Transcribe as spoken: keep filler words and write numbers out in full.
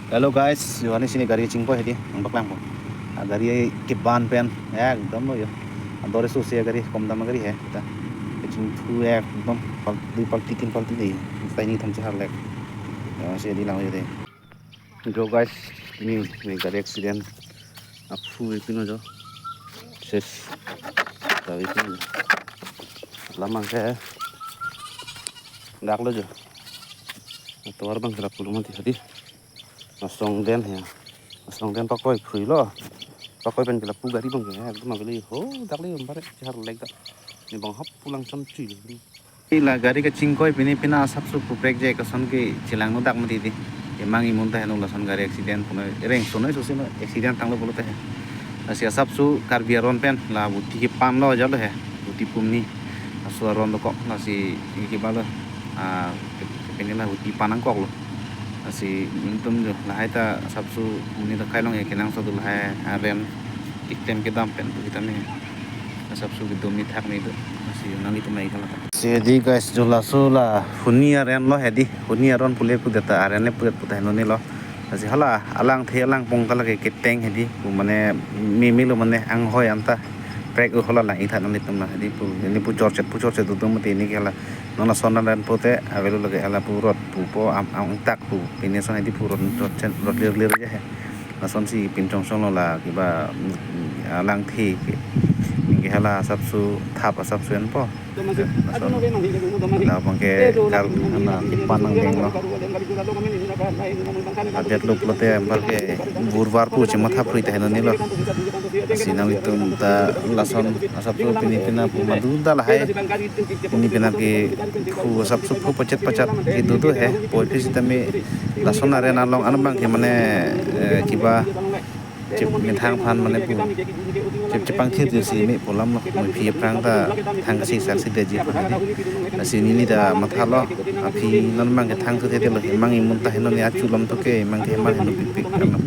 Hello guys, yo, ani sini gari chingkoi hedi, nangpaklangpo. A gari keban pen, ekdom lo yo. Ador sose gari, kom dam gari he, ta. Kachingthu ekdom, pal-, dui palti, tin palti dei. Tiny thom chehar lek. Yo, si di lang yo dei. Jo guys, ini, ini gari accident. Aphu ipin jo. Ses. Tahu itu. Lamang ke. Dak lo jo. Atovar abang kela pulo mati hedi. Asong den ya. Asong den pakoi phui lo. Pakoi pen kela pu gari abang ke. Ekdom abeli ho dak le bare chehar lek dak. Ni bang hap pulang sam chui. Ila gari kachingkoi pini pina asapso puprek je koson ke chelang no dak mati di. Emang imun ta heno lason gari accident puno reng sono sose no accident tanglo pulote he. Lasi asapso Karbi aron pen la buti kepan lo jalo he. Buti pumni. Aso aron dokok lasi ini kebalo. Ah, pini la buti pan nangkok lo. Lasi nelitum jo lahai ta asapso pumni ta kailong ya kenangsot lahai aren iklem kedam pen pu kita ni. Asapso kedom ni thak ni do. Lasi nanglitum mai kala. Si di guys, jo laso la huni aren lo hedi, huni aron pule pu deta aren le pudet puta heno ni lo. Lasi hala alangthe alangpong ta lake keteng hedi, pu mane mimi lo mane anghoi anta prek u hala lang itha nanglitum la hedi pu, ini pu chorchet pu chorchet dudum mati ini ke hala. Non lason aren pute avelo lake hala pu rot pupo am angtak pu pine son hedi pu rot chorchet rot lir lir je he. Lason si pinchong song lo la kiba, mm, alangthe ke. Ke hala asapso thap asapso enpo. Lason la abang ke kal ana kepan nangdeng lo. Adet lo pulote abang ke burvar pu chematha phrui ta heno ni lo. Lasi nanglitum ta lason asapso pini pina pu madu da lahai. Pini pina ke phu asapso phu pachet pachet ke do do he. Poi phi sitame lason aren along an abang ke mane, eh, kiba chip methang aphan mane pu chip chepangthir si me pu lam lo. Mo phi aphrang ta thang si sak si deji aphan. Lasi neli ta matha lo. Aphi non abang ke thangthu thede lo. Emang imun ta heno ni achu lam to ke emang ke emang heno pipik kan lo.